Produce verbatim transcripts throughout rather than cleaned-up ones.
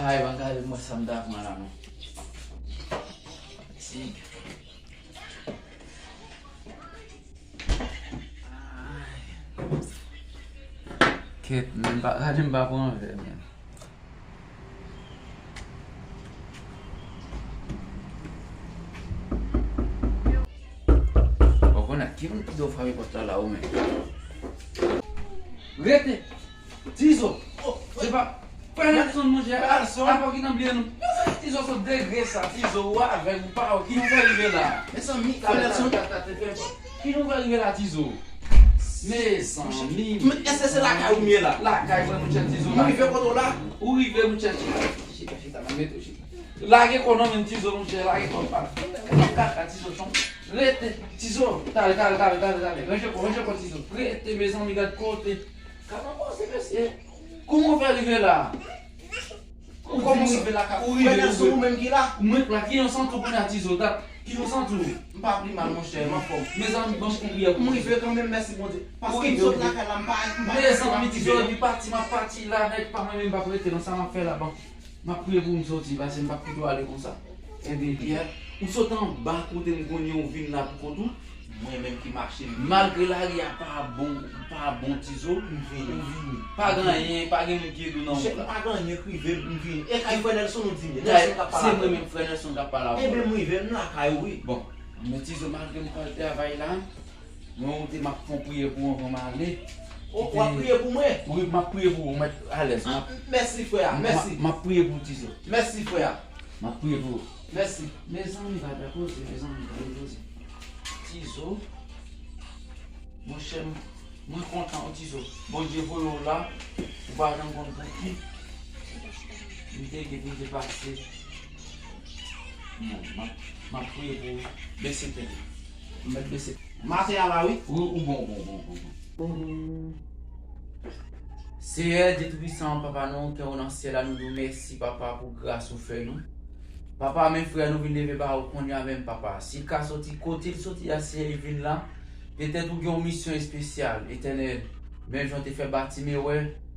Ay, ban gade mwen sa m ta pran la, non. Seyè. Kèt, men m pa gade, m pa pran vè, men. Ou konnen ki moun ki dwe frape pòt la, la, ou menm. Rete! Tizo! Oh, se pa, frè Nelson, monchè. Frè Nelson? Apa ki nan bliye nou? Tizo, sot degre sa, Tizo, ou avèg, ou pa, ki nou fè rive la? Mezanmi, frè Nelson. Ki nou fè rive la, Tizo? Mezanmi. Men èske se lakay ou m ye la? Lakay, frè, monchè, Tizo. M rive kote w la? Ou rive, monchè, chita, chita, chita, m ap mete w chita. Lage kò non, men Tizo, monchè, lage kò pa. Kaka, Tizo, chon. Rete, Tizo, tale, tale, tale, tale, tale. Ranje kò, ranje kò, Tizo. Rete, mezanmi, gad kote. Kaka, poze, mesye. Kouman w fè rive la? Ou kòmanse rive la, ou rive, ou rive. Ou menm ki la? Mwen la, ki yon santi w kounye a, Tizo, dat. Ki yon santi w? M pa pi mal, monchè, m anfòm. Mezanmi, ban m fè yon priyè pou ou. M rive kanmenm, mèsi Bondye. Paske m sot lakay la, m pa, m pa. Mezanmi, Tizo, epi pati, m ap pati la, nèg pa mwen menm, m p ap rete nan sa m ap fè la, ban. M ap priye pou ou, m soti, paske m p ap kite w ale konsa. Ebyen, Pierre, ou sot anba kote m konnen ou vin la pou kont ou? Mwen menm ki mache m. Malgre lari a pa bon, pa bon, Tizo, ou vini. Pa gen anyen, pa gen moun ki ede w nan wout la. Monchè, m pa gen anyen k rive m, m vini. E kay frè Nelson ou di m ye? Nelson k ap pale avè m. Se mwen menm, frè Nelson k ap pale avè w. Ebyen, m rive, m lakay ou, wi. Bon, men Tizo, malgre m pral travay la, mwen ou te m ap fè yon priyè pou ou anvan m ale. O, w ap priye pou mwen? Wi, m ap priye pou ou, ou mèt alèz. Ah, mèsi, frè a, mèsi. M ap priye pou ou, Tizo. Mèsi, frè a. M ap priye pou ou. Mèsi. Mezanmi, pa ta koze, mezanmi, pa ta koze. Tizo, monchè, m, mwen kontan, wi, Tizo. Bondye voye w la, ou pa janm konn pou ki. M te gen pou m te pase. Bon, m ap, m ap priye pou ou. Bese tèt ou. M mèt bese. Maten a la, wi. Wi, ou bon, bon, bon, bon, bon. Seyè Dye Toupisan, Papa nou, kè ou nan syèl la, nou di w mèsi, Papa, pou gras ou fè nou. Papa, men frè nou vin leve ba ou kounye a menm, Papa. Si l ka soti kote l soti a, Seyè, li vin la, petèt ou gen yon misyon espesyal, Etènèl. Menm jan w te fè Batime wè,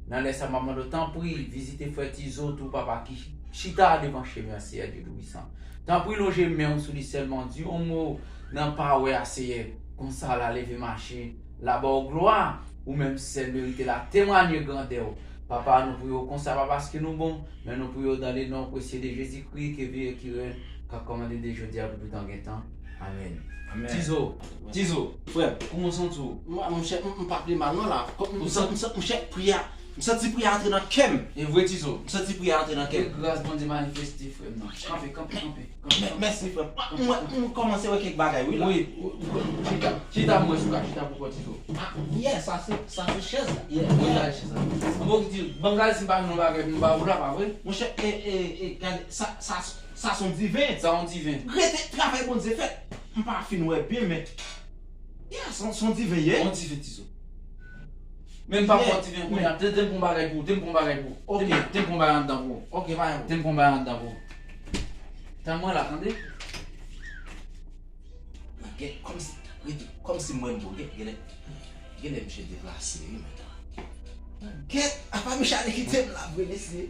nan lè sa, m ap mande w, tanpri, vizite frè Tizo tou, Papa, ki chita devan chemen an, Seyè Dye Toupisan. Tanpri, lonje men w sou li sèlman, di yon mo nan pawòl a, Seyè. Konsa, l a leve mache, l a ba w glwa, ou menm sèl merite l a temwanye grandè w. Papa, nou priye w konsa, pa paske nou bon, men nou priye w dans le nom précieux de Jésus-Christ, ki viv e ki règne, k ap kòmande de jodi a pou toutan gen tan. Amèn. Amèn. Tizo, Tizo, frè m, kòman w santi w? Mwen, monchè, m, m pa pi mal non la. Kòm, m, m santi, m santi, monchè, priyè, m santi priyè antre nan kè m. E vre, Tizo? M santi priyè antre nan kè m. Ke gras Bondye manifeste, frè m nan. Kanpe, kanpe, kanpe, kanpe, kanpe. Mèsi, frè m. Mwen, m kòmanse wè kèk bagay, wi, la. Wi, wi, wi, chita, chita, mwen sou ka chita pou kò Tizo. Ah, yeah, sa se, sa se chèz la. Yeah, wi, la, chèz la. Bon, ki di, ban m gade si m pa jwenn yon bagay pou m ba ou la, pa vre? Monchè, e, e, e, gade, sa, sa, Sa se yon diven. Sa yon diven. Rete travay Bondye fèt. M pa fin wè byen, men. Yeah, se yon, se yon diven, ye. Yon diven, Tizo. Men m pa pran diven kounye a. Te, te m pran bagay pou ou. Te m pran bagay pou ou. Ok. Te m, te m pran bagay anndan pou ou. Ok, pa yon. Te m pran bagay anndan pou ou. Tann mwen la, tande? Gen, kòmsi, rete, kòmsi mwen m bo, gen, genlè, genlè misye deplase, wi, men. Gèt, apa Michane kite m la vre, mesye?